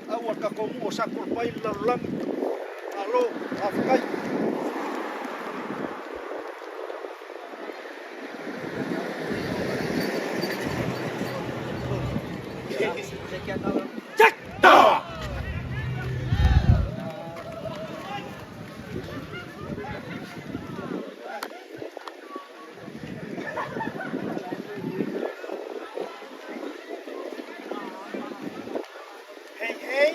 Aua tatou nuu o Satualapai le lalolagi, malo faafetai. Hey, hey.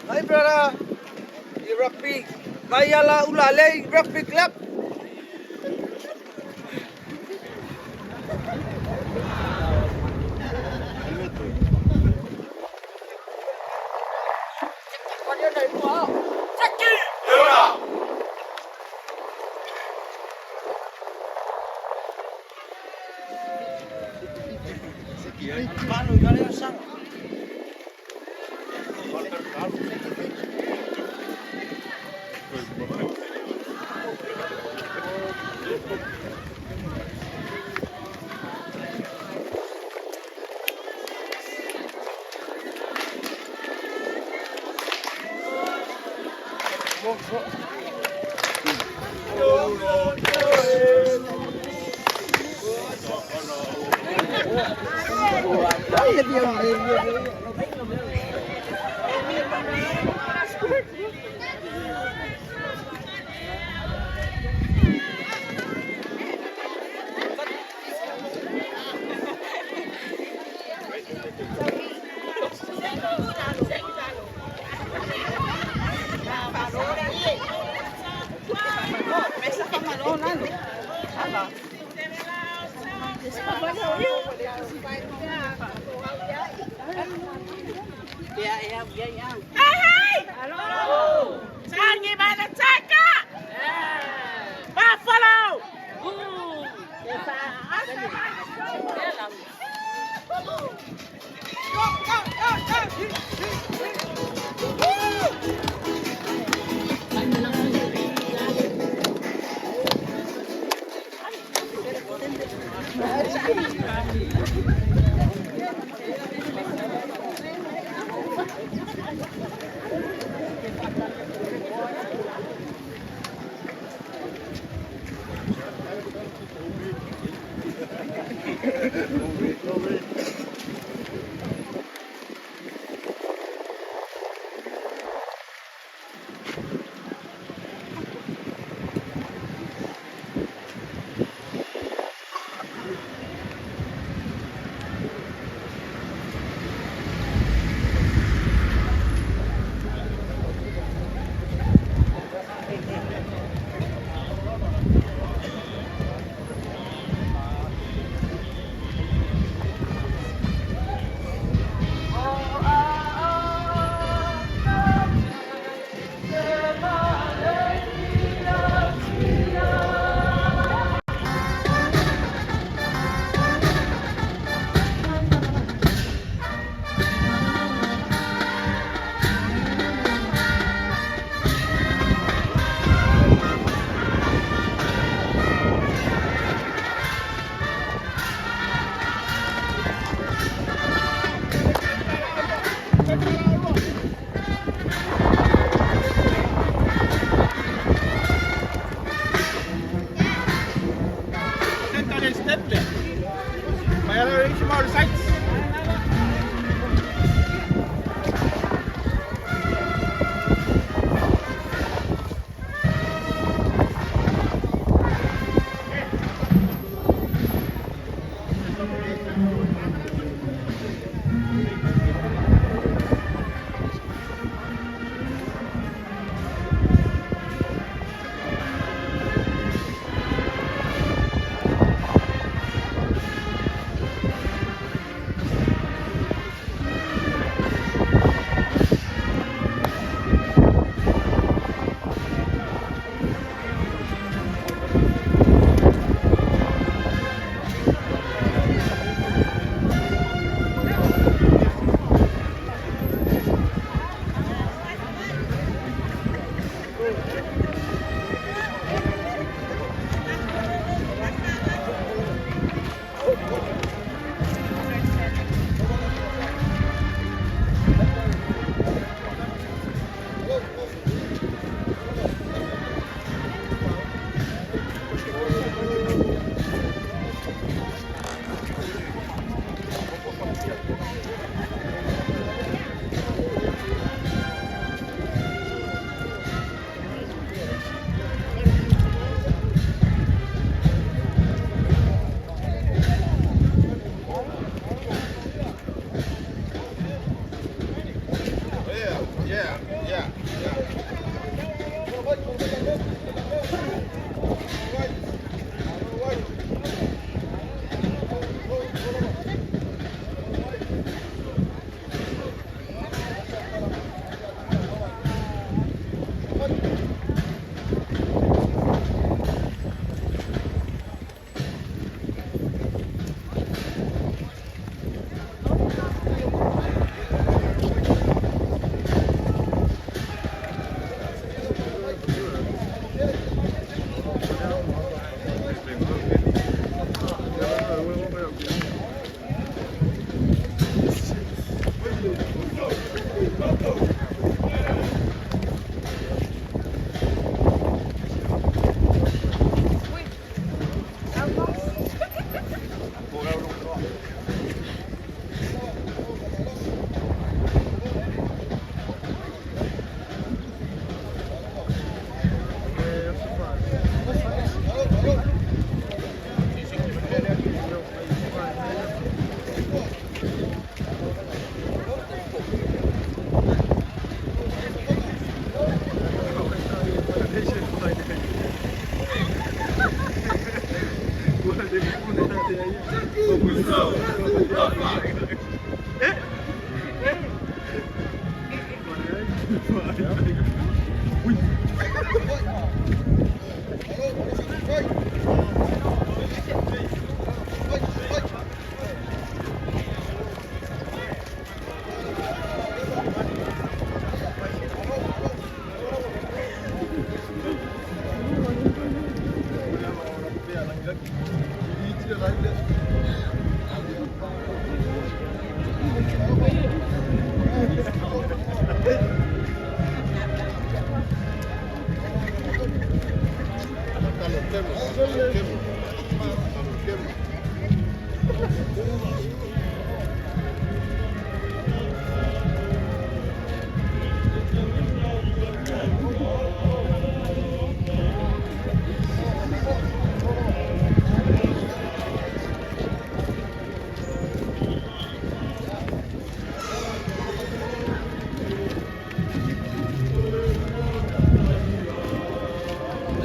Hi brother, i rugby, Vaiala Ulalei Rugby Club.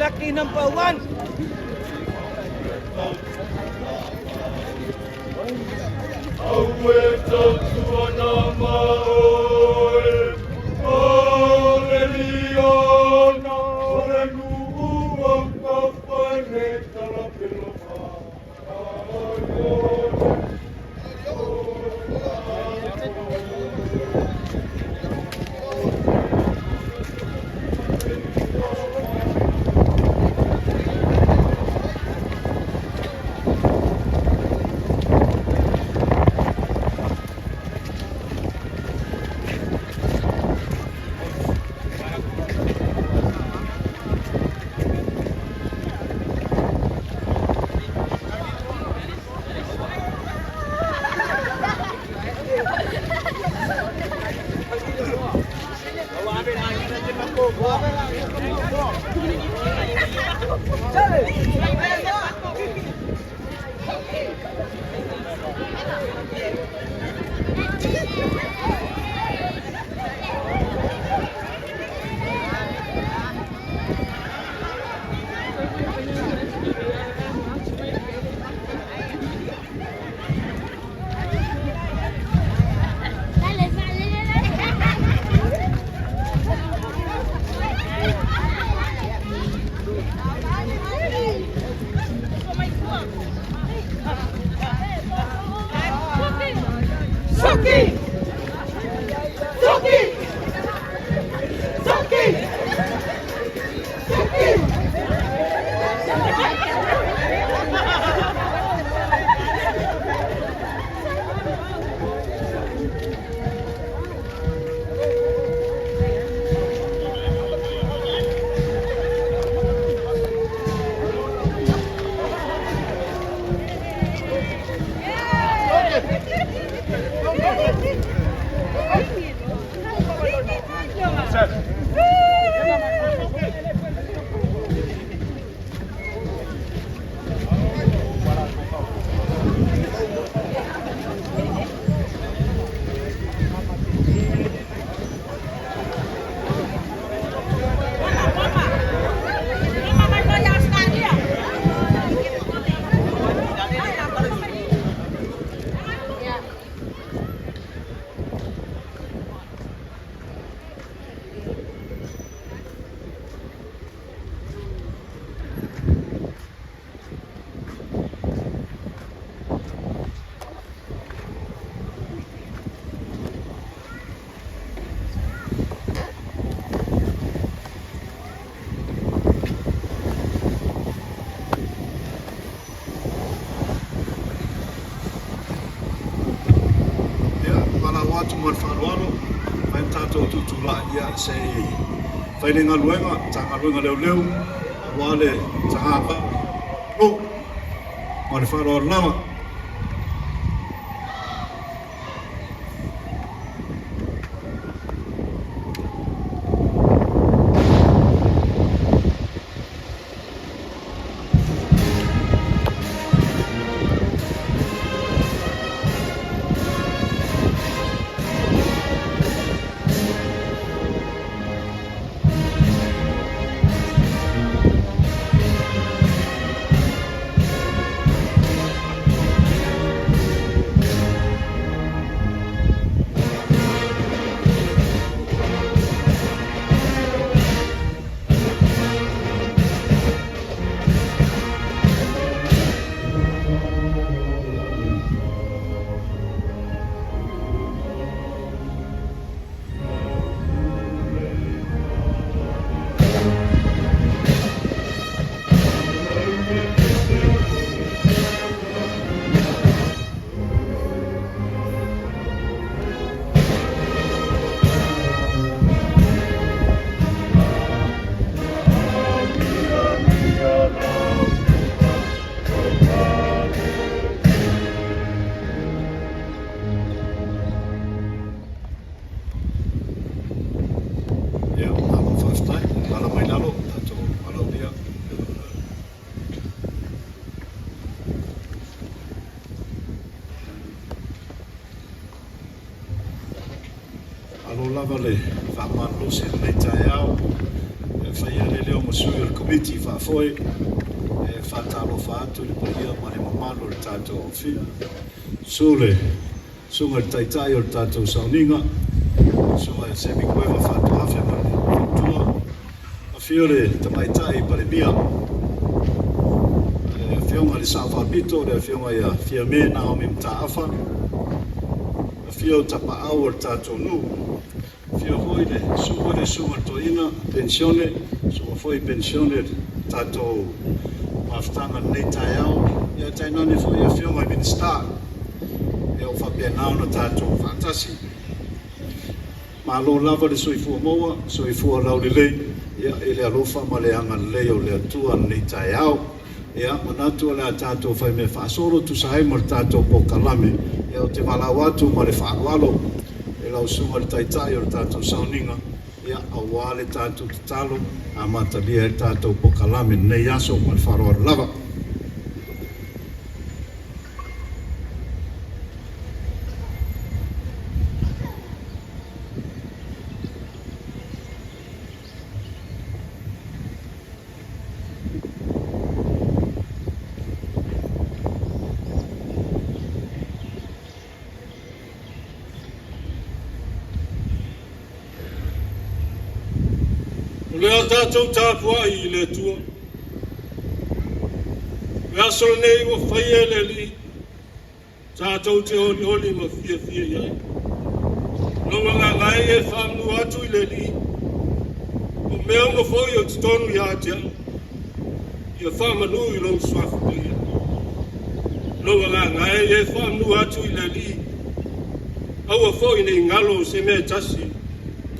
Lucky number 1. Suki! ma le faaaloalo, fai ma tatou tutulai, ia se i fai le galuega, Matagaluega o Leoleo, aua le tagata ma le faaaloalo lava. Ia, malo faafetai. Alaala mai lalo, tatou valaaulia. Malo lava le faamalolosi i lenei taeao. E faia le leo ma sui o le Komiti Faafoe e faatalofa atu i le paia ma le mamalu o le tatou aofia. Susu le Susuga i le Taitai o le tatou sauniga, Susuga ia Sammy Kueva Faatoafe ma le faletua, afio le Tamaitai Palemia, le Afioga i le Sao Faapito, le Afioga ia Fiame Naomi Mataafa, afio tapaau o le tatou nuu, afio foi le susu foi le Susuga i le Toeaina Penisione, susuga foi Penisione le tatou mafutaga i lenei taeao, ia tainane foi Afioga i Minisita e o faapena ona tatou faatasi. Malo lava le soifua maua, soifua laulelei, ia i le alofa ma le agalelei o le Atua i lenei taeao. Ia, manatu o le a tatou faimea faasolo tusa ai ma le tatou polokalame. Ia, ou te valaau atu ma le faaaloalo i lau Susuga i le Taitai o le tatou sauniga, ia, aua le tatou tatalo amatalia ai le tatou polokalame i lenei aso ma le faaaloalo lava. O lea tatou tapuai i le Atua. O le aso lenei ua faia e le Alii, tatou te olioli ma fiafia i ai. Lou agaga e faamanu atu i le Alii, o mea uma foi o totonu ia te au, ia faamanu i lou suafa paia. Lou agaga e faamanu atu i le Alii, aua foi nei galo se mea e tasi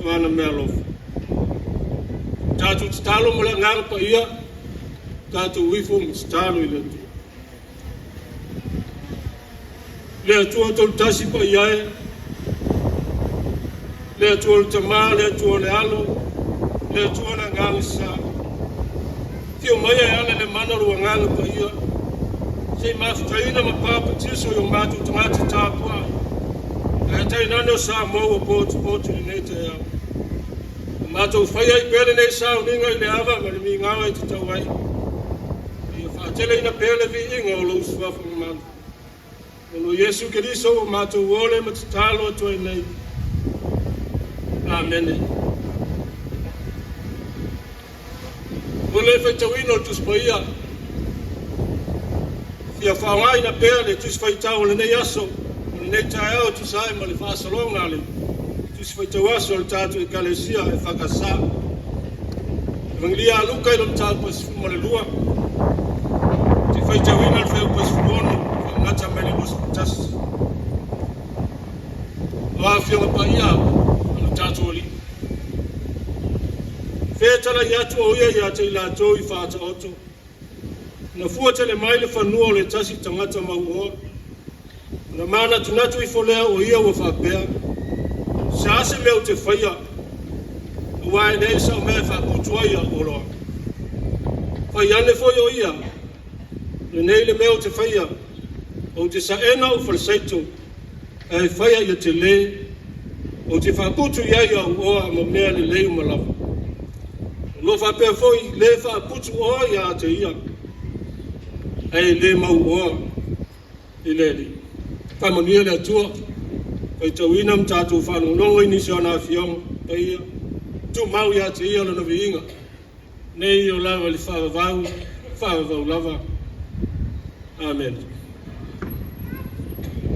o ana meaalofa. Tatou tatalo ma le agaga paia, tatou ifo ma tatalo i le Atua. Le Atua tolutasi paia e, le Atua o le Tama, le Atua o le Alo, le Atua o le Agaga Sa. Fio mai e ala le mana o le agaga paia, se i mafutaina ma papatiso i o matou tagata tapuai. Ae tainane o Samoa ua potopoto i lenei taeao. O matou faia ai pea lenei sauniga i le ava ma le migao e tatau ai. Ia faateleina pea le viiga o lou suafa mamalu. O lo Iesu Keriso ua matou ole ma tatalo atu ai nei. Amene. O le faitauina o le Tusi Paia, fia faaaogaina pea le Tusi Faitau o lenei aso, o lenei taeao e tusa ai ma le faasologa a le Tusi Faitau Aso a le tatou Ekalesia EFKS. Evangelia a Luka i lona mataupu e 12, te faitauina le fuaiupu e 16, faagata mai le 21. Aua Afioga Paia a lo tatou Alii. Fetalai atu o ia ia te i latou i faataoto. Na fua tele mai le fanua o le tasi tagata mauoa. Na manatunatu ifo lea o ia ua faapea, Se a se mea ou te faia, aua e leai sau mea e faaputu ai au oloa. Fai ane foi o ia, Lenei le mea ou te faia, ou te saena ou falesaito, ae faia ia tele, ou te faaputu i ai au oa ma mea lelei uma lava. O lo o faapea foi le faaputu oa ia te ia, ae le mau oa i le Alii. Faamanuia le Atua, faitauina ma tatou faalogologo i nisi o ana afioga paia, tumau ia te ia lona viiga, nei o lava i le faavavau, faavavau lava. Amene.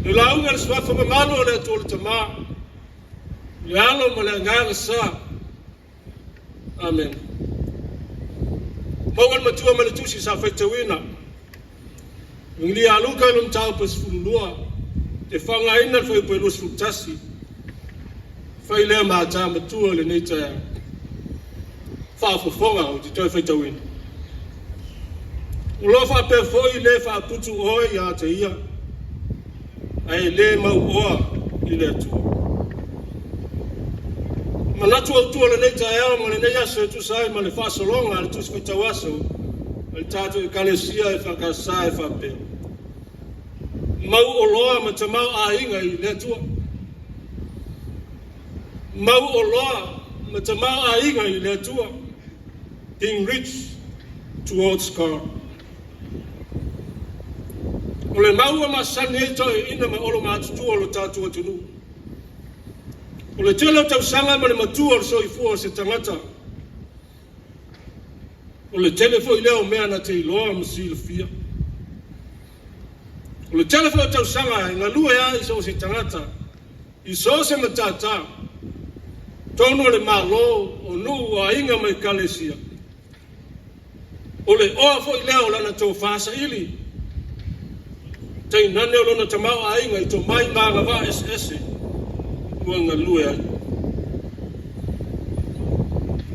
Le lauga i le suafa mamalu o le Atua le Tama, le Alo ma le Agaga Sa. Amene. Maua le matua ma le tusi sa faitauina. Lulia a Luka i le mataupu e 12, te faaaogaina le fuaiupu e 21. Fai lea ma ata matua i lenei taeao. Faafofoga ou te toe faitauina. O lo o faapea foi le faaputu oe ia te ia, ae le mauoa i le Atua. Manatu autu o lenei taeao ma lenei aso e tusa ai ma le faasologa a le Tusi Faitau Aso a le tatou Ekalesia EFKS e faapea, Mau oloa ma tamaoaiga i le Atua. Mau oloa ma tamaoaiga i le Atua. Being rich towards God. O le mau ua masani ai toeaiina ma olomatutua o lo tatou atunuu. O le tele o tausaga ma le matua o le soifua o se tagata, o le tele foi lea o mea na te iloa ma silafia. O le tele foi o tausaga e galue ai so o se tagata i so o se matata, totonu o le Malo, o nuu, o aiga ma ekalesia. O le oa foi lea o lana tofa saili, tainane o lona tamaoaiga i tomai ma agavaa eseese ua galue ai.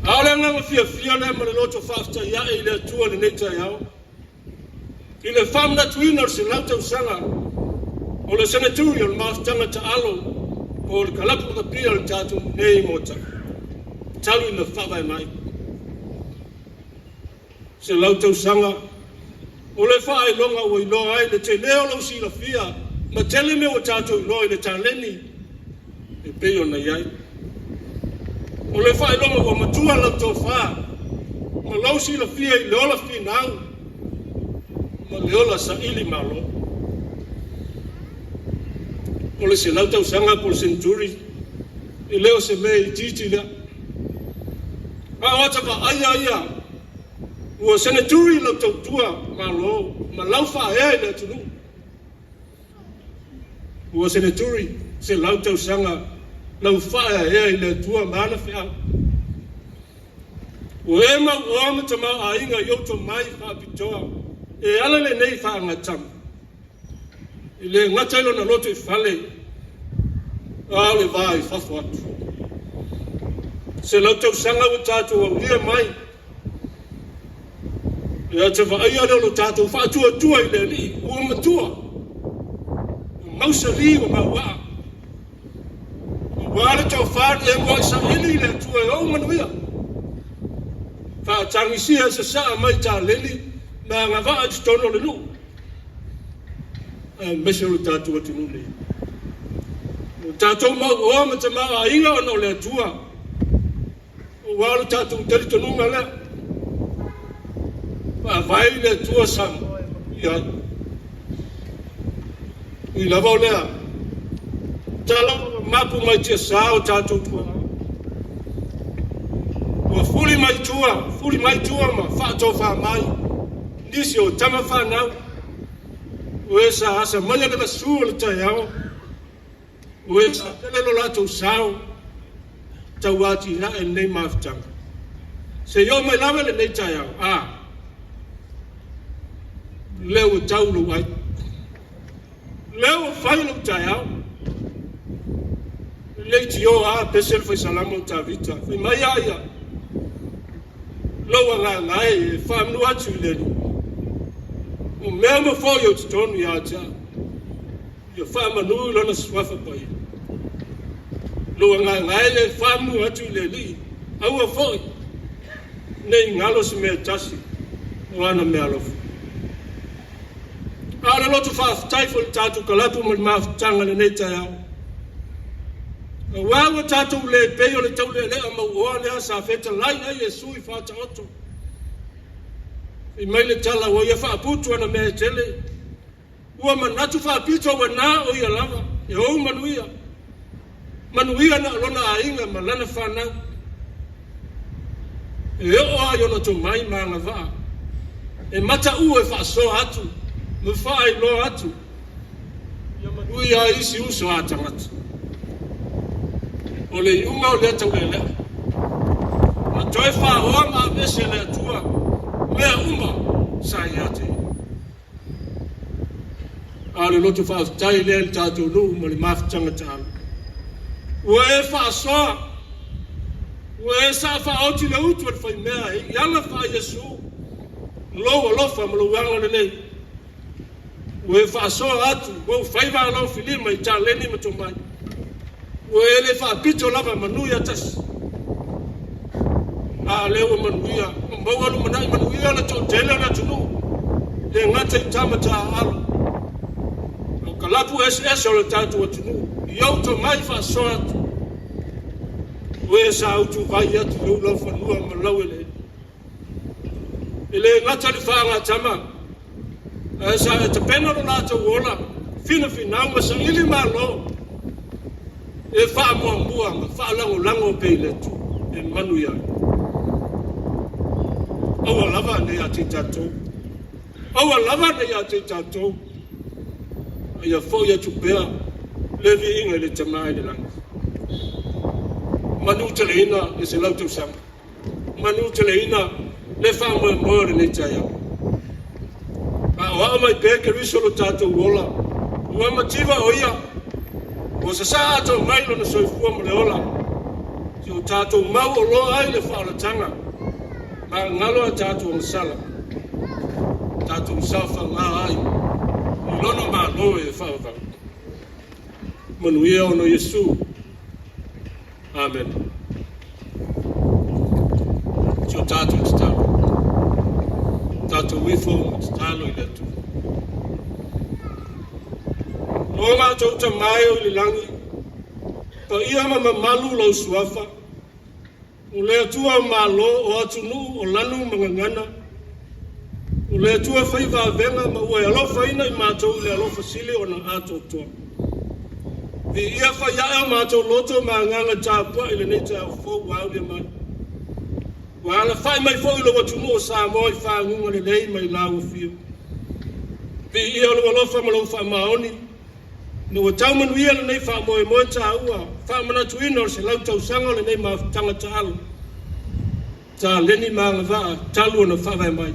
A o le agaga fiafia lea ma le loto faafetai ae i le Atua i lenei taeao, i le faamanatuina o le 100 tausaga o le seneturi o le mafutaga taalo po o le kalapu lakapi o le tatou nei Maota talu ina faavae mai. 100 tausaga o le faailoga ua iloa ai le tele o lou silafia ma tele mea ua tatou iloa i le taleni e pei ona i ai. O le faailoga ua matua lau tofa ma lou silafia i le ola finau ma le ola saili malo. O le 100 tausaga po o le century, e le o se mea itiiti lea. A o ata vaaia ia ua seneturi lau tautua malo ma lau faaea i le atunuu. Ua seneturi 100 tausaga lau faaeaea i le Atua ma ana feau. Ua e mauoa ma tamaoaiga i ou tomai faapitoa e ala lenei faagatama. E le gata i lona loto i fale, a o le va i fafo atu. 100 tausaga ua tatou aulia mai, le ata vaaia lea o lo tatou faatuatua i le Alii, ua matua, ua mausali, ua mauaa. Aua le tofa na e muai saili i le Atua e ou manuia. Faatagisia e sasaa mai taleni ma agavaa i totonu o le nuu, aemaise o le tatou atunuu nei. O tatou mauoa ma tamaoaiga ona o le Atua, aua o le tatou talitonuga lea. Faavae i le Atua Samoa e manuia ai. Ui lava o lea, tala ua mapu mai tiasa o tatou tuaa. Ua fuli mai tua, fuli mai tua ma faatofa mai nisi o tama fanau. O e sa asa mai le gasu o le taeao, o e sa tele lo latou sao tau atinae lenei mafutaga. Se i oo mai lava lenei taeao, a lea ua tau lou ai, lea ua fai lou taeao. Leitio a pese le faisalamo o Tavita. Fai mai a ia, lou agaga e, e faamanu atu i le Alii. O mea ma foi o totonu ia te au. Ia faamanu i lona suafa paia. Lou agaga e, e faamanu atu i le Alii. Aua foi nei galo se mea tasi o ana mea alofa. A o le loto faafetai foi i le tatou kalapu ma le mafutaga lenei taeao. Aua ua tatou le pei o le taulealea mauoa lea sa fetalai ai Iesu i Faataoto. Fai mai le tala ua ia faaputu ana mea e tele. Ua manatu faapito ua na o ia lava e ou manuia. Manuia na o lona aiga ma lana whanau. E oo ai ona tomai ma agavaa. E mata u e faasoa atu, ma faailoa atu. Ia manuia ai isi uso a tagata. O le iuga o lea taulealea. Na toe faaoa ma aveese le Atua mea uma sa ia te ia. A o le loto faafetai lea i le tatou nuu ma le mafutaga taalo. Ua e faasoa, ua e saa faaoti le utu o le faimea i ala faa Iesu, lou alofa ma lou agalelei. Ua e faasoa atu, ua ou faiva alofilima i taleni ma tomai. Ua e le faapito lava manu ia tasi. A lea ua manuia, ua maua lumanai manuia le toatele o le atunuu, le gata i tama taaalo. O kalapu eseese o le tatou atunuu, i ou tomai faasoa atu. Ua e sa utuvai atu i ou laufanua ma laueleele. E le gata le faagatama, ae sa e tapena lo latou ola, finafinau ma saili malo, e faamuamua ma faalagolago pea i le Atua e manuia ai. Aua lava ne ia te i tatou. Aua lava ne ia te i tatou. A ia foi atu pea le viiga i le Tama i le lagi. Manuteleina le 100 tausaga. Manuteleina le faamoemoe o lenei taeao. A o mai pea Keriso lo tatou ola. Ua mativa o ia. Ua sasaa atoa mai lona soifua ma le ola. Si o tatou mau o loa ai le faaolataga. Ma galo a tatou agasala. Tatou saofaga ai. I lona malo e faavavau. Manuia ona o Iesu. Amen. Si o tatou tatalo. Tatou ifo ma tatalo i le Atua. Lo matou Tama e o i le lagi, paia ma mamalu lau suafa, o le Atua o malo o atunuu o lanu ma gagana, o le Atua faivavega ma ua e alofaina i matou i le alofa sili ona atoatoa. Viia faiae o matou loto ma agaga tapuai i lenei taeao fou ua aulia mai. Ua alafai mai foi lou atunuu o Samoa i faguga lelei mai lau afio. Viia lou alofa ma lou faamaoni, ina ua tau manuia lenei faamoemoe taua, faamanatuina o le 100 tausaga o lenei mafutaga taalo. Taleni ma agavaa talu ona faavae mai.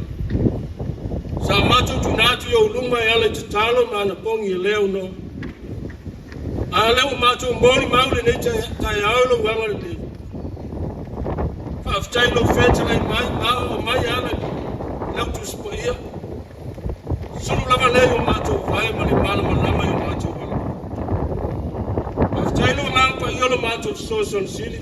Sa matou tuuina atu i ou luma e ala i tatalo ma anapogi e le aunoa. A lea ua matou molimau lenei taeao i lou agalelei. Faafetai lou fetalai mai ma aoao mai e ala i lau Tusi Paia. Sulu lava lea i o matou vae ma le malamalama i o matou ala. Faafetai lou agaga paia o lo matou fesoasoani sili.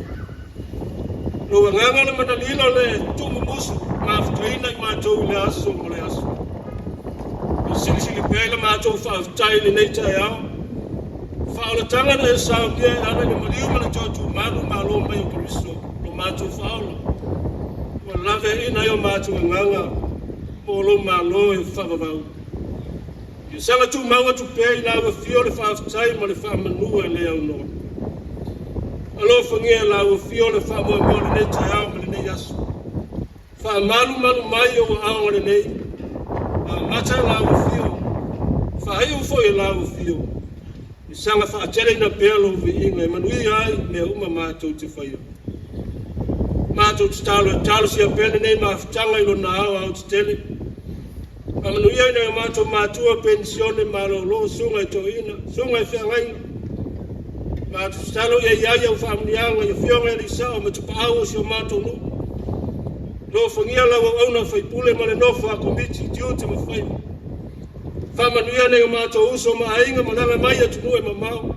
Lou agaga o le manalila o le tuumumusu mafutaina i matou i le aso ma le aso. E silisili pea i le matou faafetai i lenei taeao. Faaolataga na e saunia e ala i le maliu ma le toatumalu malo mai o Keriso lo matou faaola. Ua laveaiina ai o matou agaga mo lou malo e faavavau. Ia saga tumau atu pea i lau afio le faafetai ma le faamanua e le aunoa. Alofagia e lau afio le faamoemoe o lenei taeao ma lenei aso. Faamalumalu mai ou aoga lenei. Amata e lau afio. Faaiu foi e lau afio. I saga faateleina pea lou viiga e manuia ai mea uma matou te faia. Matou tatalo e talosia pea lenei mafutaga i lona ao aotetele. Faamanuia ina o matou matua penisione malolo, susuga i toeaina, susuga i feagaiga. Matou tatalo ia i ai au faamanuiaga i afioga i alii sao ma tapaau o si o matou nuu. Alofagia lau auauna faipule ma le nofo a Komiti i tiute ma faiva. Faamanuia nai o matou uso ma aiga malaga mai atunuu e mamao.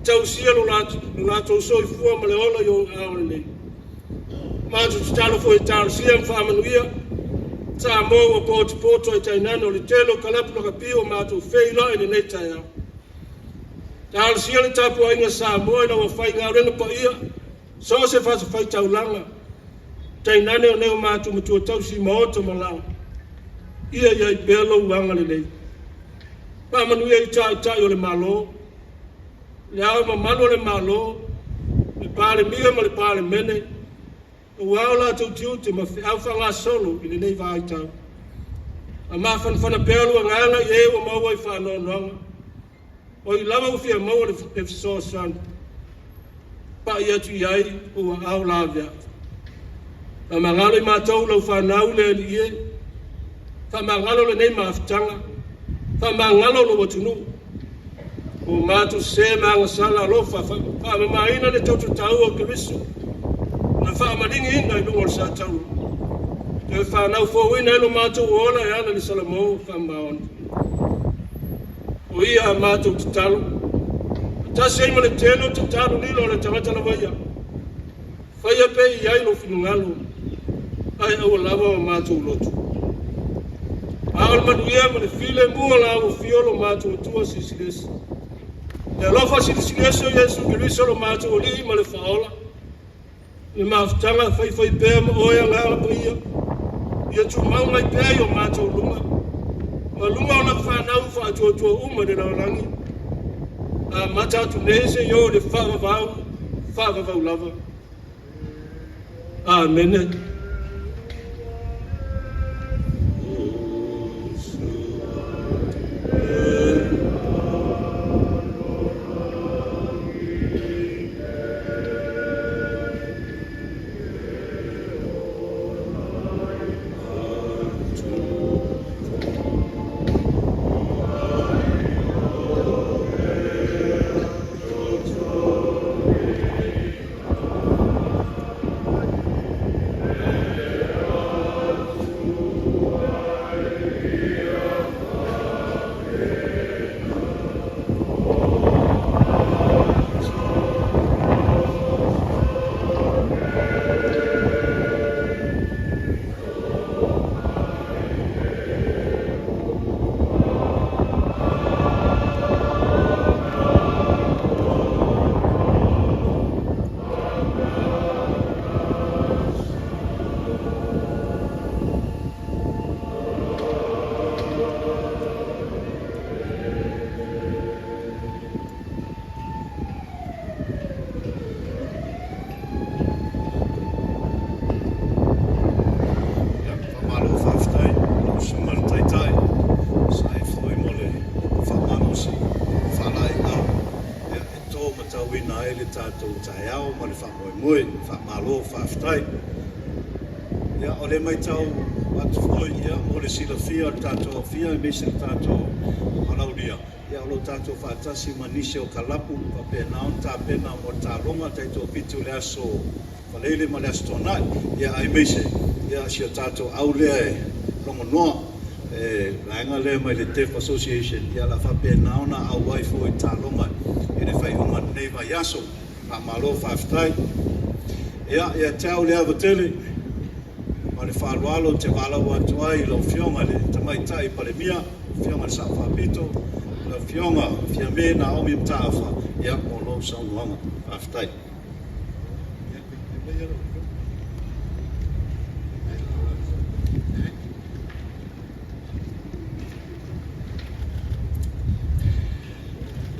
Tausia lo latou soifua ma le ola i ou aao lelei. Matou tatalo foi e talosia ma faamanuia Samoa ua potopoto ai tainane o le tele o kalapu lakapi ua matou feiloai i lenei taeao. Talosia le tapuaiga Samoa i lau aufaigaluega paia, so o se fatafaitaulaga, tainane o nai o matou matua tausi i maota ma laoa, ia i ai pea lou agalelei. Faamanuia i Taitai o le Malo, Le Ao Mamalu o le Malo, le Palemia ma le Palemene, aua o latou tiute ma feau faagasolo i lenei vaitau. A mafanafana pea lou agaga i e ua maua i faanoanoaga, o ai lava ua fia maua le fesoasoani, pai atu i ai ou aao laveai. Faamagalo i matou lau fanau le Alii e, faamagalo lenei mafutaga, faamagalo lou atunuu. Ua matou sese ma agasala, alofa faamamaina le toto taua o Keriso na faamaligi i luga o le satauro. Toe fanau fouina ai lo matou ola e ala i le salamo faamaoni. O ia a matou tatalo, faatasi ai ma le tele o tatalo lilo a le tagata lava ia. Faia pea i ai lou finagalo, ae aua lava o matou loto. A o le manuia ma le filemu o la ua afio lo matou Atua Silisili Ese. Le alofa silisili ese o Iesu Keriso lo matou Alii ma le Faaola, le mafutaga faifaipea ma oe Agaga Paia, ia tumau mai pea i o matou luga, ma luga o lau fanau faatuatua uma i le lalolagi, amata atu nei seia oo i le faavavau, faavavau lava. Amene. Ia, faamalo faafetai i lau Susuga i le Taitai sa e foi mo le faamalosi faalaeiau ia e to matauina ai le tatou taeao ma le faamoemoe. Faamalo faafetai. Ia, o le matau atu foi ia mo le silafia o le tatou aofia aemaise le tatou valaaulia, ia o lo o tatou faatasi ma nisi o kalapu faapena ona tapena mo le taaloga taitoafitu i le aso Faraile ma le Aso Toonai, ia aemaise ia si o tatou au lea e logonoa e vaega lea mai le Deaf Association, ia o le a faapena ona auai foi i taaloga i le faaiuga o lenei vaiaso. Faamalo faafetai. Ia, ia te au le ava tele ma le faaaloalo ou te valaau atu ai i lau Afioga i le Tamaitai Palemia, lau Afioga i le Sao Faapito, lau Afioga Fiame Naomi Mataafa, ia mo lou saunoaga. Faafetai.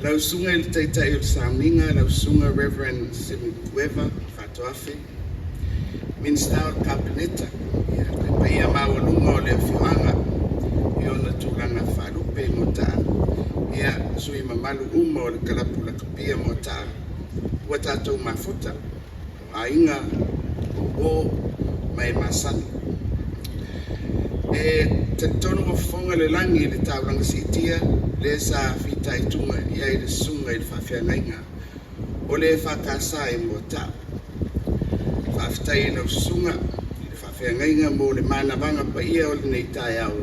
Lau Susuga i le Taitai o le Sauniga, lau Susuga Reverend Simi Kueva Faatoafe, Minisita o le Kapeneta, ia, le paia maualuga o le afioaga i ona tulaga faalupe i Moataa, ia, sui mamalu uma o le Kalapu Lakapia Moataa, ua tatou mafuta, o aiga, o uo ma e masani. E talitonu ua fofoga le lagi i le taulaga siitia lea sa fitaituga i ai le susuga i le faafeagaiga. o le EFKS i Moataa. Faafetai i lau susuga i le faafeagaiga mo le manavaga paia o lenei taeao.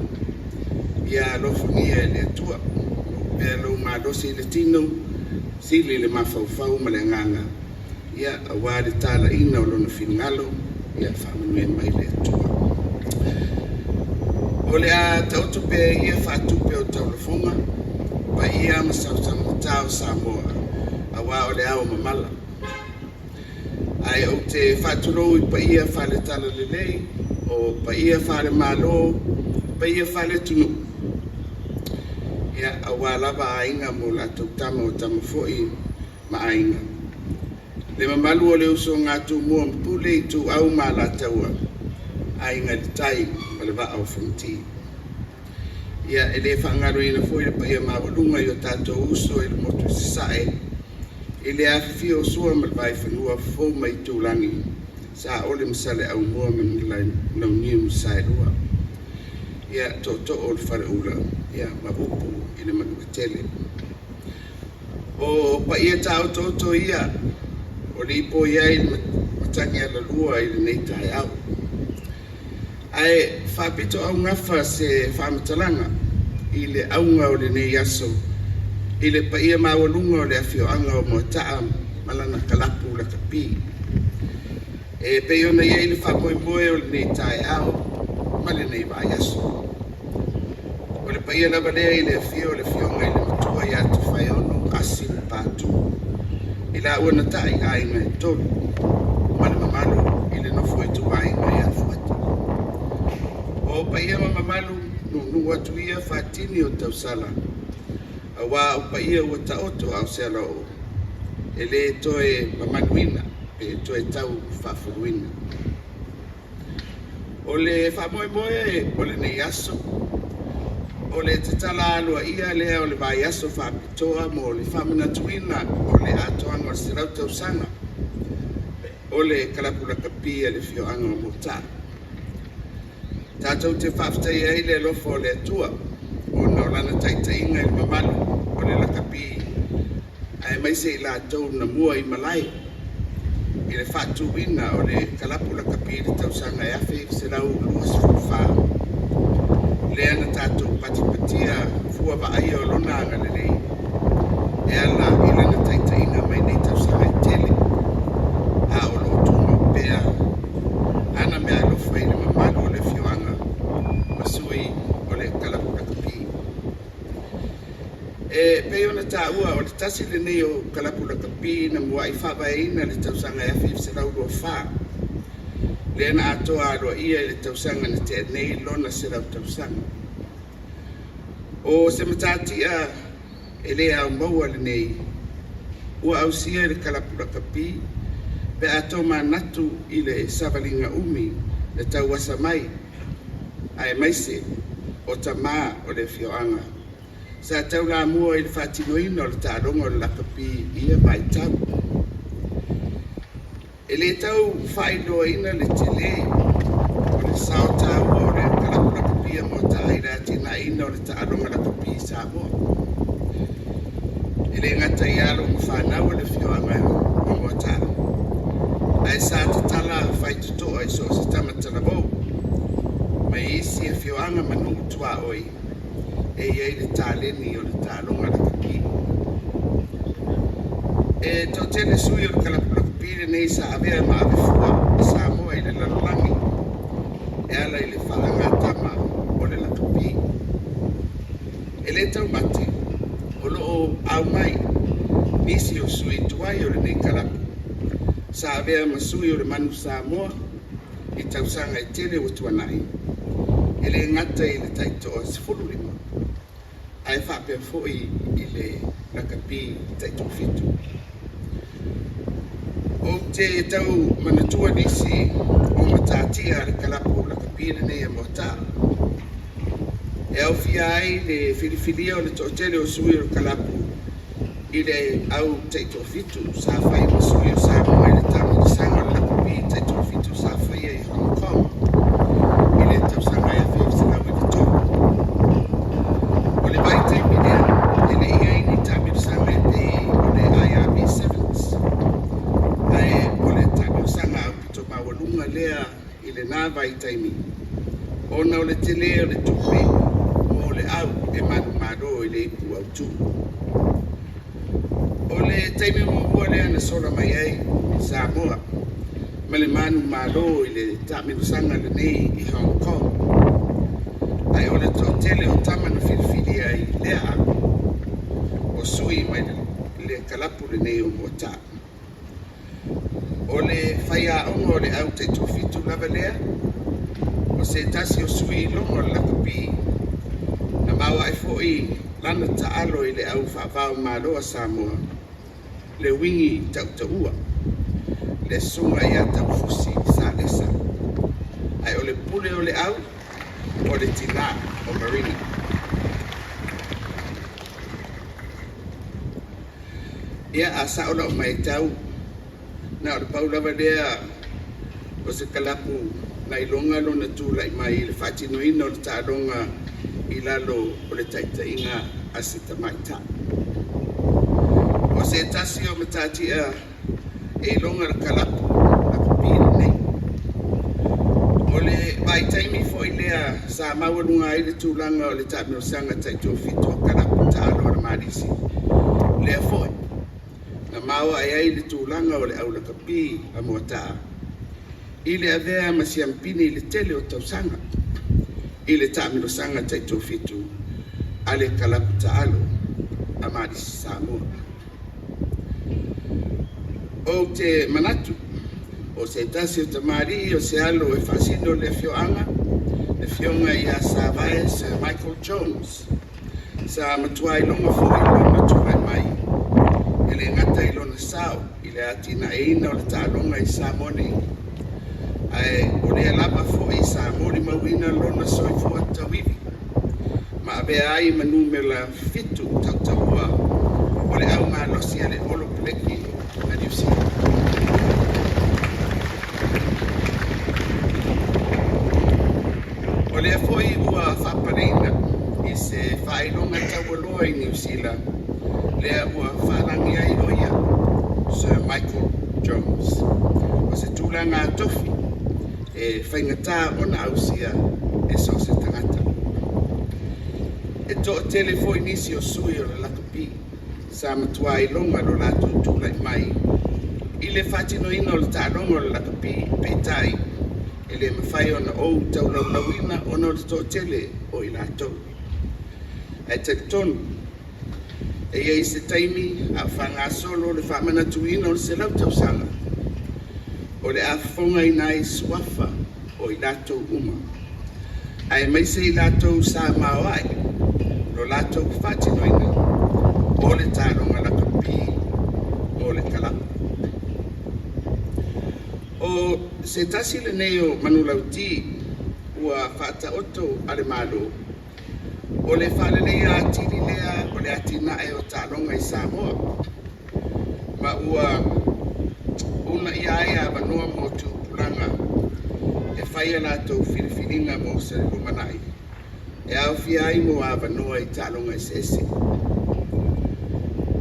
Ia alofagia e le Atua, maua pea lou malosi i le tino, sili le mafaufau ma le agaga, ia aua le talaiina o lona finagalo, ia faamanuia mai le Atua. O le a taoto pea ia faatupe o taulafoga, paia ma sausamata o Samoa, aua o le ao mamala. Ae ou te faatulou i paia faale-Talalelei, o paia faale-Malo, paia faale-atunuu, ia aua lava Aiga ma latou Tama, o Tama foi ma Aiga. Le mamalu o le usoga a Tumua ma Pule, Ituau ma Alataua, Aiga i le Tai ma le Vaa o Fonoti. Ia, e le faagaloina foi le paia maualuga i o tatou uso i le motu i Sasae, i le afifio o Sua ma le Vaifanua, Fofo ma Aitulagi, Saole ma Saleaaumua ma le Launiu na Saelua. Ia, tootoo o le Faleula, ia ma upu i le Manuatele. O paia taotooto ia o le lipoi ai le matagi alalua i lenei taeao. Ae faapito augafa se faamatalaga i le auga o lenei aso i le paia maualuga o le afioaga o Moataa ma lana kalapu lakapi. E pei ona i ai le faamoemoe o lenei taeao ma lenei vaiaso. O le paia lava lea i le afio o le afioga i le matua ia Tofaeono Asi Patu, i laua na tai aiga e tolu, ma le mamalu i le nofo ituaiga ia Fuata. O paia ma mamalu nuunuu atu ia faatini o tausala, aua o paia ua taoto a o se alaoo, e le toe mamaluina pe toe tau faafuluina. O le faamoemoe o lenei aso, o le tatala aloaia lea o le vaiaso faapitoa mo le faamanatuina o le atoaga o le 100 tausaga o le kalapu lakapi a le afioaga o Moataa. Tatou te faafetaia ai le alofa o le Atua ona o lana taitaiga i le mamalu o le lakapi aemaise i latou na mua i malae i le faatuina o le kalapu lakapi i le tausaga e 1924, lea na tatou patipatia fua vaaia o lona agalelei e ala i lana taitaiga mai nei tausaga e tele, a o lo o tumau pea ana meaalofa i le mamalu o le afioaga ma sui o le kalapu lakapi. E pei ona taua, o le tasi lenei o kalapu lakapi na muai faavaeina i le tausaga e 1924, lea na atoa aloaia i le tausaga na tea nei lona 100 tausaga. O se matatia e le ao maua lenei ua ausia e le kalapu lakapi pe a tomanatu i le savaliga umi na tauasa mai aemaise o tamā o le afioaga sa taulamua i le faatinoina o le taaloga o le lakapi i ia vaitau. E le tau faailoaina le tele o le sao taua o le kalapu lakapi a Moataa i le atinaeina o le taaloga lakapi i Samoa. E le gata i alo ma fanau a le afioaga o Moataa, ae sa tatala faitotoa i so o se tama talavou mai isi afioaga ma nuu tuaoi e i ai le taleni o le taaloga lakapi. E toatele sui o le kalapu lakapi lenei sa avea ma avefua a Samoa i le lalolagi e ala i le faagatama o le lakapi. E le taumate, o lo o au mai nisi o sui tuai o lenei kalapu sa avea ma sui o le Manu Samoa i tausaga e tele ua tuanai, e le gata i le taitoa 15, ae faapea foi i le lakapi taitoafitu. Ou te tau manatua nisi o matatia a le kalapu lakapi lenei a Moataa, e aofia ai le filifilia o le toatele o sui o le kalapu i le au taitoafitu sa fai ma sui o Samoa i le taamilosaga o le lakapi taitoafitu sa faia i Hong Kong i le tausaga e 1993. O le vaitaimi lea, e le i ai ni taamilosaga e pei o le IRB Sevens. vaitaimi ona o le telē o le tupe mo le au e manumalo i le ipu autū. O le taimi muamua lea na sola mai ai Samoa ma le manumalo i le taamilosaga lenei i Hong Kong, ae o le toatele o tama na filifilia i lea au o sui mai le kalapu lenei o Moataa. O le faiaoga o le au taitoafitu lava lea o se tasi o sui iloga o le lakapi na maoae foi lana taalo i le au faavao malo a Samoa, le uigi tautaua le susuga ia Taufusi Salesa, ae o le pule o le au o le tinā o Marina. Ia, a sao lau matau, na o le pau lava lea o se kalapu na iloga lona tulai mai i le faatinoina o le taaloga i lalo o le taitaiga a se tamaitai. O se tasi o matatia e iloga le kalapu lakapi lenei. O le vaitaimi foi lea sa maualuga ai le tulaga o le taamilosaga taitoafitu a kalapu taalo a le Malisi, lea foi na maoae ai le tulaga o le au lakapi a Moataa i le avea ma siampini i le tele o tausaga i le taamilosaga taitoafitu a le kalapu taalo a Malisi Samoa. Ou te manatu o se tasi o tamalii o se alo e faasino le afioaga, le afioga ia Savae Sir Michael Jones, sa matua iloga foi lona tulai mai e le gata i lona sao i le atinaeina o le taaloga i Samoa nei, ae o lea lava foi sa molimauina lona soifua tauivi ma avea ai ma numera 7 tautaua o le au malosi a le Olo Peleki a Niu Sila. O lea foi ua faapaleina i se faailoga taualoa i Niu Sila, lea ua faalagi ai o ia Sir Michael Jones. O se tulaga tofi e faigata ona ausia e so o se tagata. E toatele foi nisi o sui o le lakapi sa matua iloga lo latou tulai mai i le faatinoina o le taaloga o le lakapi, peitai e le mafai ona ou taulaulauina ona o le toatele o i latou. Ae talitonu e i ai se taimi a o faagasolo le faamanatuina o le 100 tausaga o le a fofogaina ai suafa o i latou uma, aemaise i latou sa maoae lo latou faatinoina o le taaloga lakapi mo le kalapu. O se tasi lenei o manulauti ua faataoto a le Malo, o le faaleleia atili lea o le atinae o taaloga i Samoa, ma ua uunaia ai avanoa mo tupulaga e fai a latou filifiliga mo se lumanai e aofia ai mo avanoa i taaloga eseese.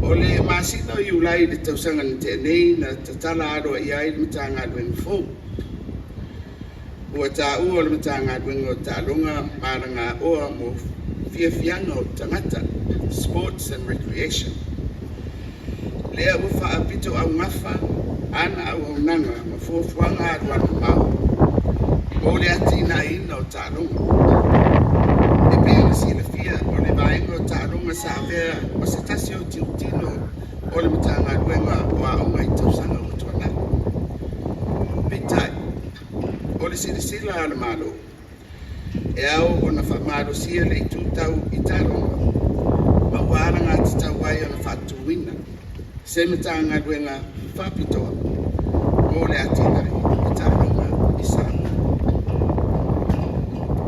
O le masina o Iulai i le tausaga na tea nei na tatala aloaia ai le Matagaluega fou. Ua taua o le Matagaluega o Taaloga ma Alagaoa mo Fiafiaga o Tagata, Sports and Recreation. Lea ua faapito augafa ana auaunaga ma fuafuaga alualumamao mo le atinaeina o taaloga. E pei ona silafia o le vaega o taaloga sa avea o se tasi o tilotino o le Matagaluega o Aoga i tausaga ua tuanai. Peitai, o le silasila a le Malo, e ao ona faamalosia le itu tau i taaloga ma ua alagatatau ai ona faatuina se Matagaluega faapitoa mo le atinae o taaloga i Samoa.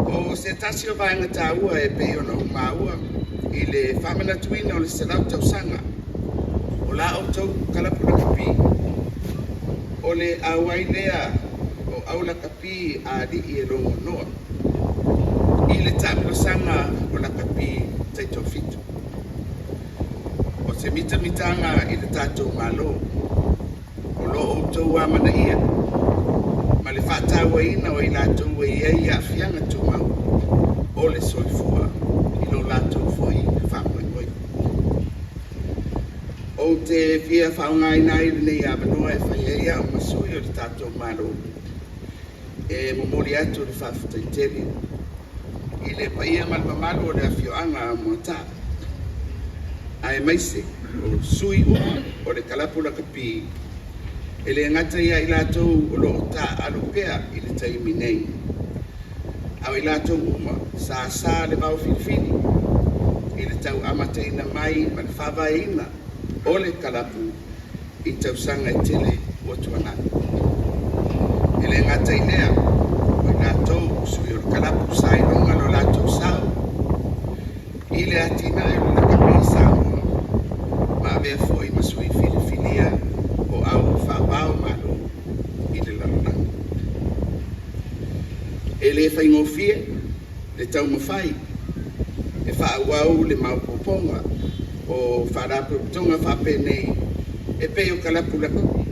O se tasi o vaega taua e pei ona ou maua i le faamanatuina o le 100 tausaga o la outou kalapu lakapi, o le auai lea o au lakapi a alii e logonoa i le taamilosaga o lakapi taitoafitu. O se mitamitaga i le tatou Malo o lo outou amanaia ma le le faatauaina o i latou ua i ai aafiaga tumau o le soifua i lo latou foi faamoemoe. Ou te fia faaaogaina ai lenei avanoa e fai ai au ma sui o le tatou Malo e momoli atu le faafetai tele i le paia ma le mamalu o le afioaga o Moataa, aemaise o sui uma o le Kalapu Lakapi, e le gata ia i latou o lo o taaalo pea i le taimi nei, a o i latou uma sa asa le vaofilifili i le tau amataina mai ma le faavaeina o le kalapu i tausaga e tele ua tuanai. E le gata i lea, o i latou sui o le kalapu sa iloga lo latou sao i le atinae o le lakapi i Samoa ma avea foi ma sui filifilia o au faava o Malo i le lalolagi. E le faigofie le taumafai e faaauau le maopoopoga o faalapotopotoga faapenei e pei o kalapu lakapi,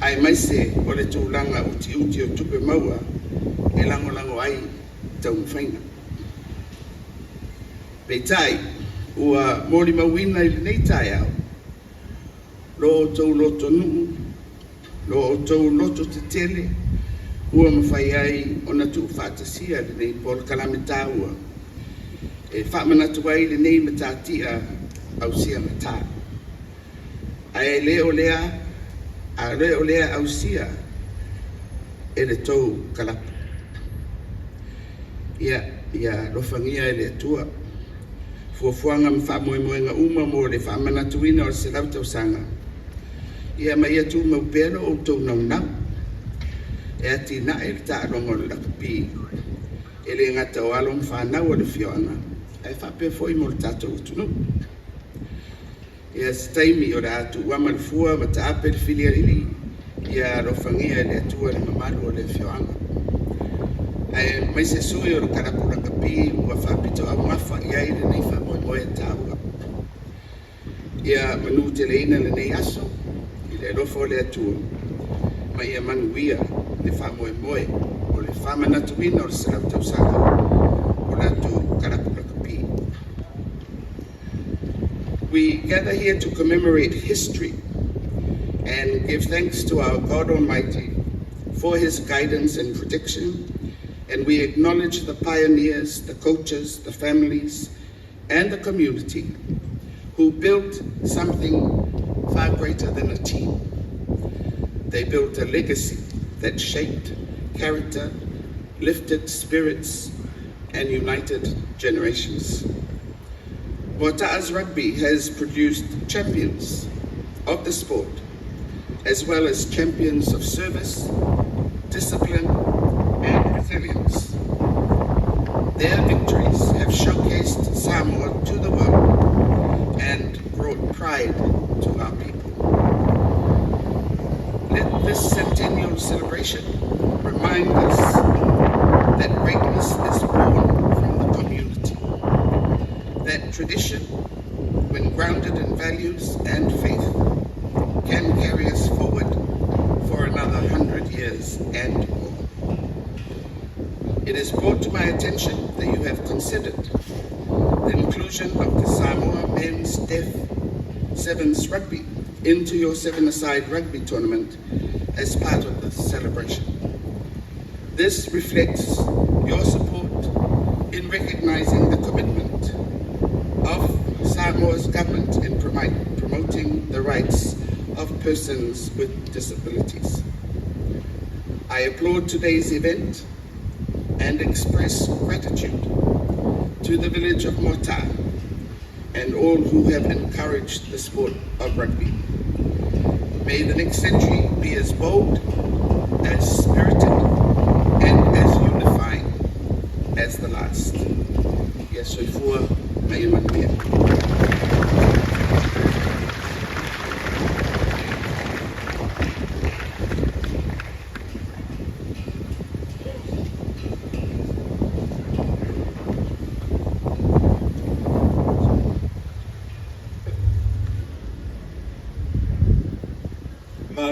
aemaise o le tulaga utiuti o tupe maua e lagolago ai taumafaiga. Peitai, ua molimauina i lenei taeao lo outou lotonuu, lo outou lototetele ua mafai ai ona tuufaatasia lenei polokalame taua e faamanatu ai lenei matatia ausiagata. Ae le o lea, a le o lea ausia e le tou kalapu. Ia alofagia e le Atua fuafuaga ma faamoemoega uma mo le faamanatuina o le 100 tausaga, ia ma ia tumau pea lo outou naunau e atinae le taaloga o le lakapi, e le gata o alo ma fanau a le afioaga, ae faapea foi mo le tatou atunuu. Ia, se taimi o le a tuuama le fua ma taape le filialii, ia alofagia e le Atua le mamalu o le afioaga, aemaise sui o le kalapu lakapi ua faapitoaugafa i ai lenei faamoemoe taua. Ia manuteleina lenei aso i le alofa o le Atua ma ia manuia le faamoemoe o le faamanatuina o le 100 tausaga o latou kalapu lakapi. We gather here to commemorate history and give thanks to our God Almighty for his guidance and protection. And we acknowledge the pioneers, the coaches, the families, and the community who built something far greater than a team. They built a legacy that shaped character, lifted spirits, and united generations. Moataa's rugby has produced champions of the sport, as well as champions of service, discipline, and resilience. Their victories have showcased Samoa to the world and brought pride to our people. Let this centennial celebration remind us that greatness is born from the community, that tradition, when grounded in values and faith, can carry us forward for another 100 years and more. It is brought to my attention that you have considered the inclusion of the Samoa Men's Deaf Sevens Rugby into your seven-a-side rugby tournament as part of the celebration. This reflects your support in recognizing the commitment of Samoa's government in promoting the rights of persons with disabilities. I applaud today's event and express gratitude to the village of Moataa and all who have encouraged the sport of rugby. May the next century be as bold, as spirited, and as unifying as the last. Ia soifua ma ia manuia.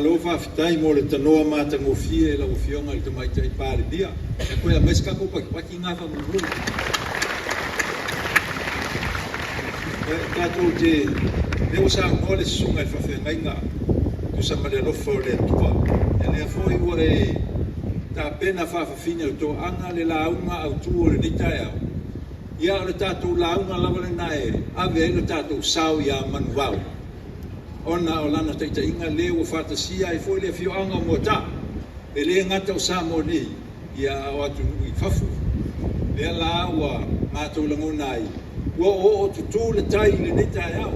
Malo faafetai mo le tanoa matagofie i lau Afioga i le Tamaitai Palemia. Ia toe aumai se tatou patipati lena faamolemole. Ia, tatou te, lea ua saunoa le susuga i le faafeagaiga tusa ma le alofa o le Atua. Ia lea foi ua e tapena faafafine o le toaga le lauga autu o lenei taeao. Ia, o le tatou lauga lava lena e ave ai lo tatou sao ia Manuvao, ona o lana taitaiga lea ua faatasia ai foi le afioaga o Moataa, e le gata o Samoa nei, ia a o atunuu i fafo. Lea la ua matou lagona ai, ua oooo tutū le tai i lenei taeao.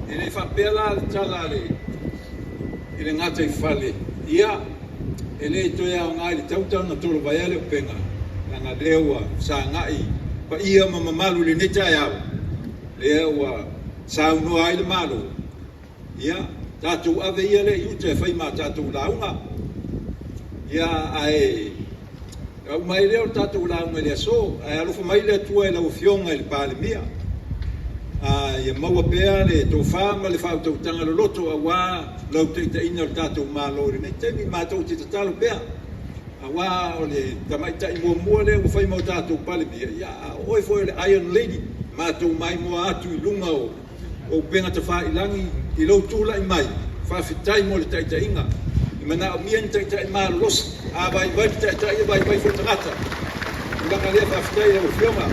E le faapea la le tala a le i le gataifale, ia, e le toe aoga i le tauta ona tolovaea le upega, leaga lea ua sagai paia ma mamalu i lenei taeao, lea ua saunoa ai le Malo, ia, tatou ave ia lea i uta e fai ma tatou lauga. Ia, ae uma ai lea o le tatou lauga i le aso, ae alofa mai le Atua i lau Afioga i le Palemia. Ia maua pea le tofa ma le faautautaga loloto aua lau taitaiga o le tatou Malo i lenei taimi. Matou te tatalo pea, aua o le tamaitai muamua lea ua fai ma o tatou Palemia, ia, a o oe foi o le Iron Lady, matou maimoa atu i luga o upega tafailagi i lou tulai mai, faafetai mo le taitaiga. E manaomia ni taitai malolosi, a vaivai le taitai e vaivai foi tagata. Tulaga lea faafetai i lau Afioga.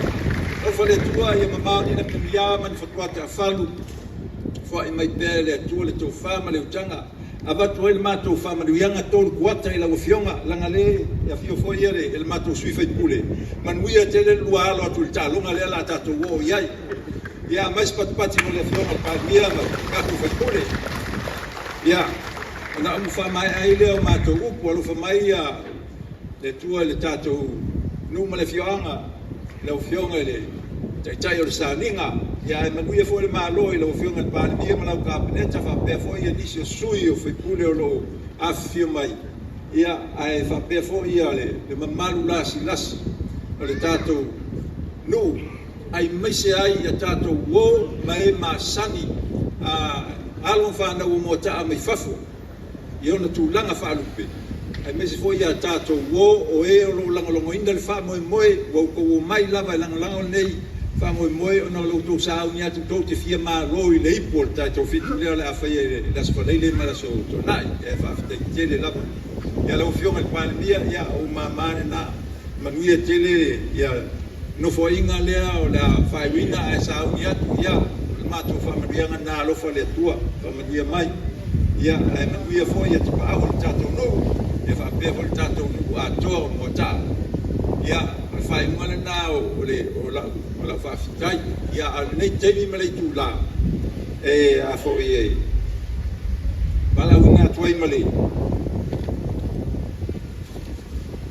Alofa le Atua ia mamao ni lagi ma ni fatuata taafalu, foai mai pea e le Atua le tofa ma le utaga. Avatu ai le matou faamanuiaga tolu kuata i lau Afioga, leaga le e afio foi ia le matou sui faipule. Manuia tele le lua alo atu i le taaloga lea la tatou oo i ai. Ia, aumai se patipati mo le Afioga i le Palemia ma le tatou sui usufono. Ia, ona umu faamaea ai lea o matou upu, alofa mai ia le Atua i le tatou nuu ma le afioaga, i lau Afioga i le Taitai o le Saniga, ia ae manuia foi le Malo i lau Afioga i le Palemia ma lau Kapeneta, faapea foi ia nisi o sui o faipule o lo o afifio mai, ia ae faapea foi ia le mamalu lasilasi o le tatou nuu, aemaise ai ia tatou uo ma e masani a alo ma fanau o Moataa mai fafo i ona tulaga faalupe, aemaise foi ia tatou uo o e o lo o lagolagoina le faamoemoe, ua outou omai lava e lagolago lenei faamoemoe ona o lo outou sauni atu tou te fia malo i le ipu o le tatou fitu lea o le a faia i le Aso Faraile ma le Aso Toonai. E faafetai tele lava. Ia lau Afioga i le Palemia, ia o ou mama lena. Manuia tele ia nofoaiga lea o le a faaiuina ae sauni atu, ia o le matou faamanuiaga lena, alofa le Atua faamanuia mai, ia ae manuia foi ia tapaau o le tatou nuu, ia faapea foi le tatou nuu atoa o Moataa. Ia o le faaiuga lena o le o lau o lau faafetai. Ia a o lenei taimi ma le itula e a foi e valaauina atu ai ma le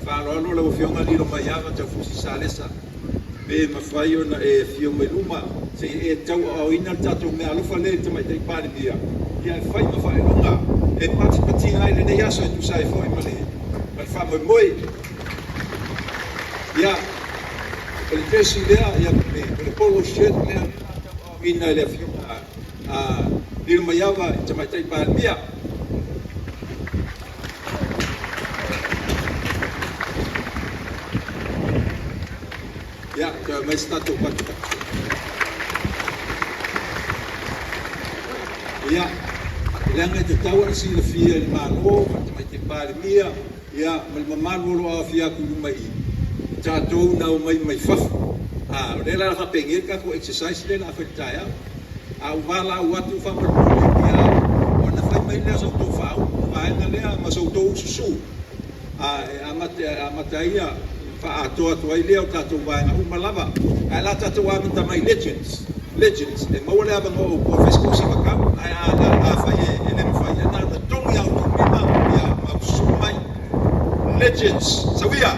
faaaloalo lau Afioga Lilomaiava Taufusi Salesa, pe mafai ona e afio mai luma se i e tauaaoina le tatou meaalofa lea i le Tamaitai Palemia, ia e fai ma faailoga e patipatina ai lenei aso e tusa ai foi ma le faamoemoe. Ia, o le jersey lea, ia, o le polo shirt lea tauaaoina e le Afioga a Lilomaiava i le Tamaitai Palemia. Ia, toe aumai se tatou patupatu. Ia, leaga e tatau ona silafia e le Malo ma le Tamaitai Palemia, ia, ma le mamalu o lo o aofia atu i luma i i, tatou na omai mai fafo. A, o lea la faapenei le tatou exercise lea o le a fai i le taeao. A ou valaau atu faamolemole, ia, ona fai mai lea o sa outou faaupu vaega lea ma sa outou ususu, a, e amata, e amata ai ia faaatoa atu ai lea o tatou vaega uma lava. Ae la tatou amata mai legends, legends, e maua le avanoa o outou e fai se sivatau, ae a, a, afai e, e le mafai, ia na ona togi a outou lima, ia, ma ususu mai. Legends, sauia!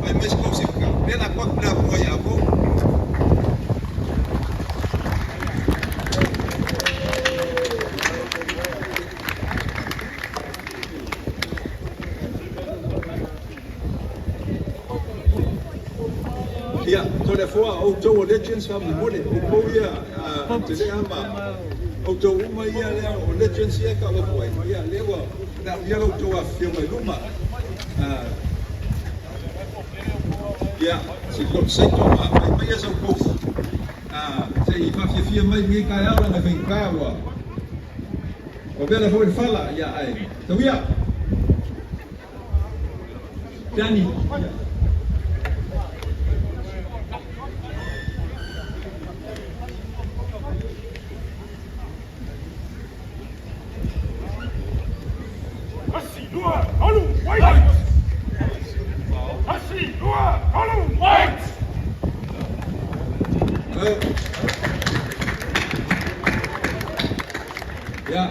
Fai mai se kou sivatau. Lea la atu atu le avanoa ia outou. Ia, Toleafoa, o outou o Legends faamolemole, outou ia, te lea ma Outou uma ia lea o legends ia e tau atu ai, ia lea ua manaomia lo outou afifio mai luma. Ia, si Lord Saito ma mai mai ia sau kofi. Se i faafiafia mai lenei taeao leaga e faigata ua ua vela foi le fala, ia ae tau ia. Danny. Ia.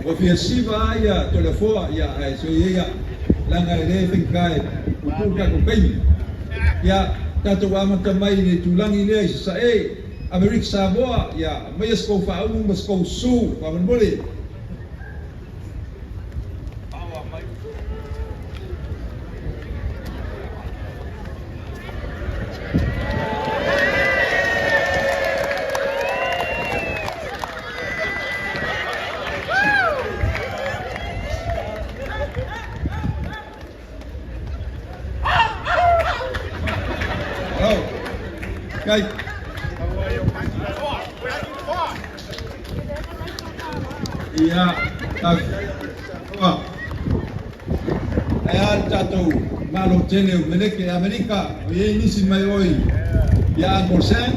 Ua fia siva ai ia Toleafoa, ia ae soia ia, leaga e le faigata e puupuu le tatou taimi. Ia, tatou amata mai i le itulagi lea i Sasae, Amerika Samoa, ia, aumaia se tou faaumu ma se tou su, faamolemole. Hello. Kai. Ia, ta. Ae a le tatou Malo tele o Meleke, Amerika, o i ai nisi mai oi ia Uncle Sam.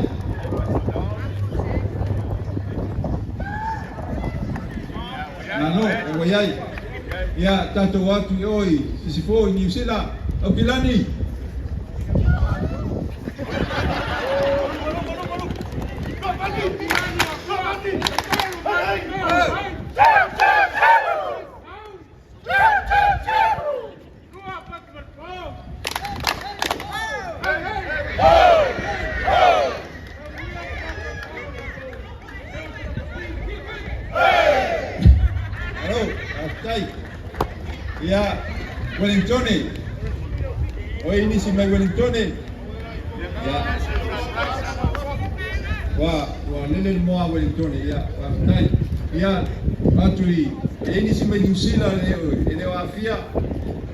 Malo, e ua i ai. Ia tatou atu i oi Sisifo i Niu Sila, Aukilani. Malo, faafetai. Ia, Wellingtone. O ai nisi mai Wellingtone. Ia. Ua, ua lele le moa a Wellingtone. Ia, faafetai. Ia, atu i, e i ai nisi mai Niu Sila e le o aafia.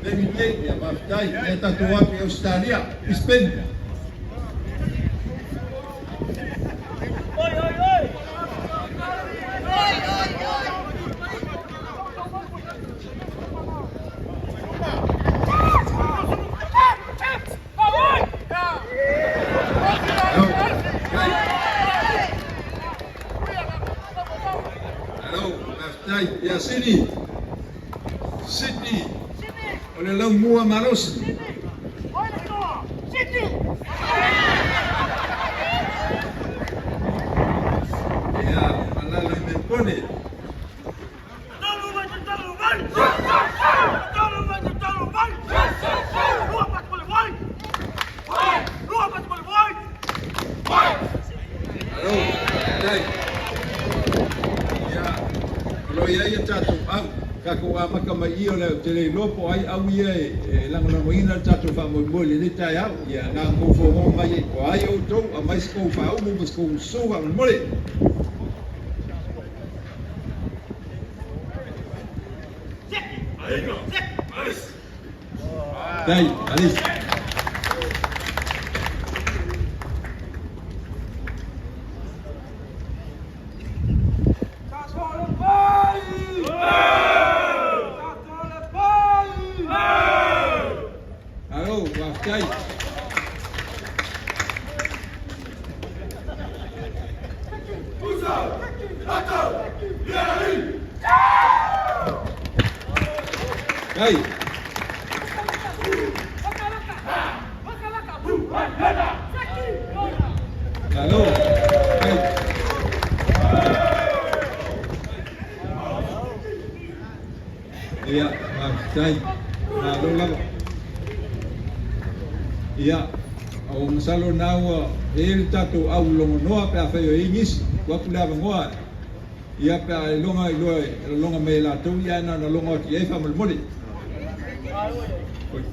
Taimi lenei, ia, faafetai. Ia, tatou atu i Ausetalia, Brisbane. Hello, faafetai. Ia Sydney. Sydney. O le laumua malosi. Ia, malala i Melbourne. Malo, faafetai. Ia, o lo o i ai a tatou au, tatou amata mai i o le ou te le iloa po o ai au ia e lagolagoina le tatou faamoemoe i lenei taeao. Ia, na ona tou fofoga mai ai, o ai outou, aumai se tou faaumu ma se tou usu faamolemole. Dai, Alice. Alo, faafetai. Ai. Alo. Ai. Ia, faafetai. Malo lava. Ia, o masalo na ua e i ai le tatou au logonoa pe afai o i ai nisi, tuu atu le avanoa. Ia, pe a e loga iloa e lologa mai e latou, ia ae na ona logo atu i ai faamolemole. Oi.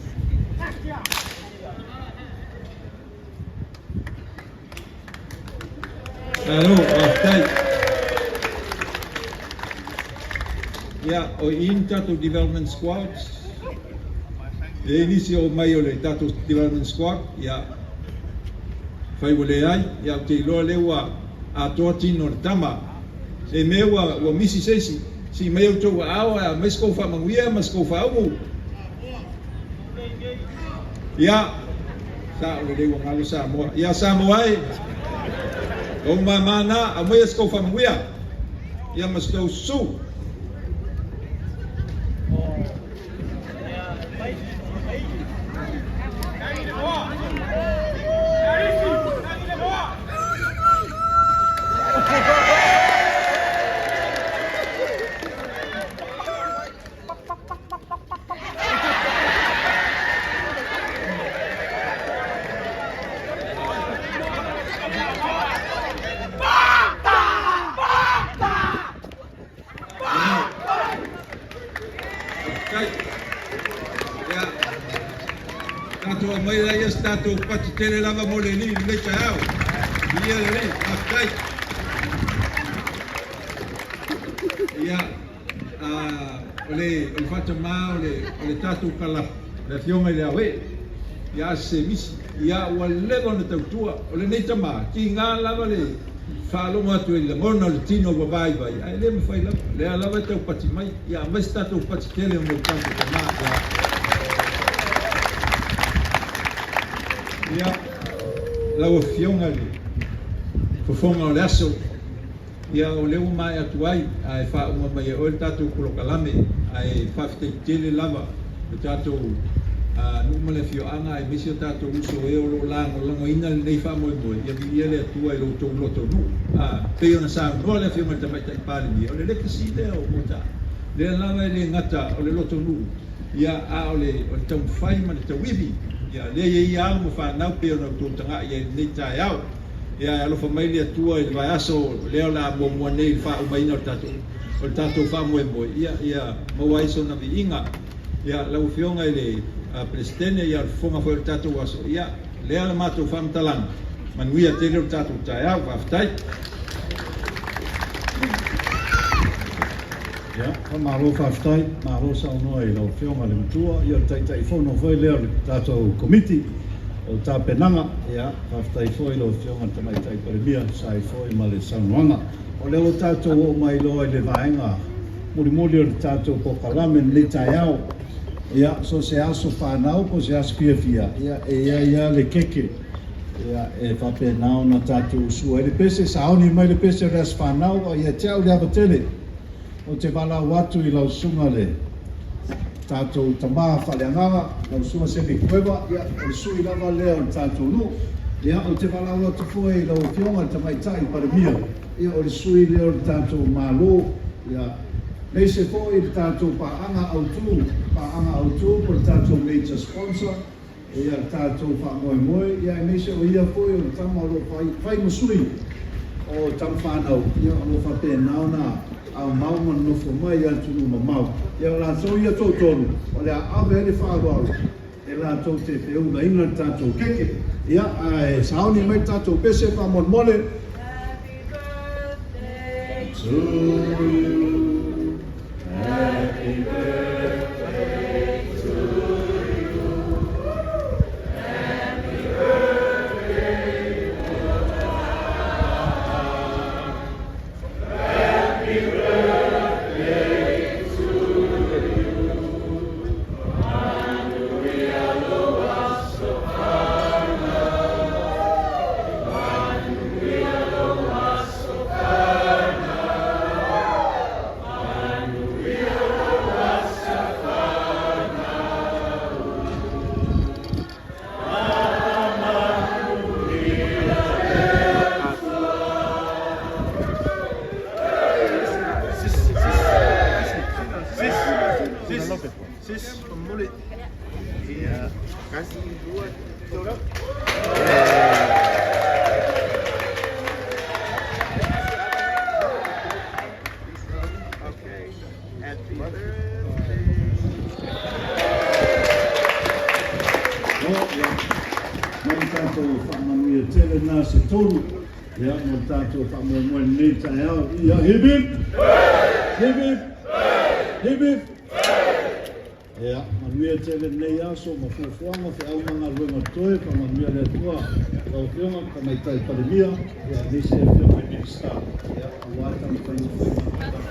Malo, faafetai. Ia, o i ni tatou development squads. E i ai nisi o mai o le tatou development squad, ia, fai ua leai, ia, ou te iloa lea ua atoa tino o le tama. E mea ua, ua misi se isi, sii mai outou aao ae aumai se kou faamanuia ma se kou faaumu. Ia, sao lelei ua galo Samoa. Ia Samoa e, ou mama na, aumaia se kou faamanuia. Ia ma se tou susu. Faafetai. Ia, tatou aumai laia se tatou pati tele lava mo le alii i lenei taeao. Viia le Alii. Faafetai. Ia, o le, o le faatamā o le, o le tatou kalapu, le Afioga i le Aoee, ia se misi, ia ua leva ona tautua. O lenei tamā, tiga lava le faalogo atu i lagona o le tino ua vaivai, ae le mafai lava, lea lava e tau pati mai. Ia aumai se tatou pati tele mo le tatou tamā. Ia, lau Afioga i le Fofoga o le Aso, Ia, o lea ua maea atu ai, ae faauma mai e oe le tatou polokalame, ae faafetai tele lava le tatou nuu ma le afioaga aemaise o tatou uso e o lo o lagolagoina lenei faamoemoe, ia viia le Atua i lo outou loto nuu. A pei ona saunoa le Afioga i le Tamaitai Palemia, o le lekisi lea o Mota, lea lava e le gata o le loto nuu, ia, a o le taumafai ma le tauivi, ia, lea e i ai alo ma fanau pei ona outou tagai ai i lenei taeao. Ia e alofa mai le Atua i le vaiaso lea o le a muamua nei i le faaumaina o le tatou o le tatou faamoemoe, ia ia maua ai sona viiga. Ia lau Afioga i le Peresetene, ia o le fofoga foi o le tatou aso, ia lea le matou faamatalaga, manuia tele o le tatou taeao. Faafetai. Ia, faamalo faafetai, malo saunoa i lau Afioga i le Matua, ia o le Taitaifono foi lea o le tatou Komiti o Tapenaga. Ia, faafetai foi i lau Afioga i le Tamaitai Palemia, tusa ai foi ma le saunoaga. O lea ua tatou oo mai loa i le vaega mulimuli o le tatou polokalame i lenei taeao. Ia, so o se aso fanau po o se aso fiafia, ia, e i ai lava le keke. Ia, e faapena ona tatou usua ai le pese, saoni mai le pese o le aso fanau, a ia te au le ava tele. Ou te valaau atu i lau susuga le tatou tama faaleagaga, lau susuga Semi Kueva, ia, o le sui lava lea o le tatou nuu. Ia, ou te valaau atu foi i lau Afioga i le Tamaitai Palemia, ia, o le sui lea o le tatou Malo, ia, aemaise foi le tatou paaga autu, paaga autu po o le tatou major sponsor, Ia le tatou faamoemoe, ia aemaise o ia foi o le tama o lo o fai ma sui o tama fanau, ia o lo o faapena ona aumau ma nonofo mai i atunuu mamao. Ia o latou ia toatolu, o le a ave ai le faaaloalo e latou te feulaina le tatou keke. Ia, ae saoni mai le tatou pese faamolemole. Happy birthday to you. Happy birthday to you. Happy birthday, Happy birthday to you. Manuia lou aso fanau. Manuia lou aso fanau. Mo le tatou faamanuia tele na se tolu, ia, mo le tatou faamoemoe i lenei taeao. Ia, hip hip! Hip hip! Hip hip. Ia, manuia tele lenei aso ma fuafuaga, feau ma galuega o totoe, faamanuia le Atua i lau Afioga i le Tamaitai Palemia, ia aemaise Afioga i Minisita, ia aua taumafaiga foi ma galuega.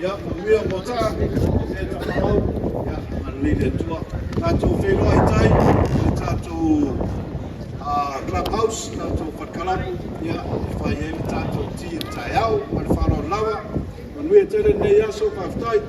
Ia, manuia Moataa, manuia Tapaau, ia agalelei le Atua. Tatou feiloai i tai i le tatou clubhouse, tatou falikalapu, ia e fai ai le tatou ti i le taeao. Ma le faaaloalo lava. Manuia tele lenei aso, faafetai.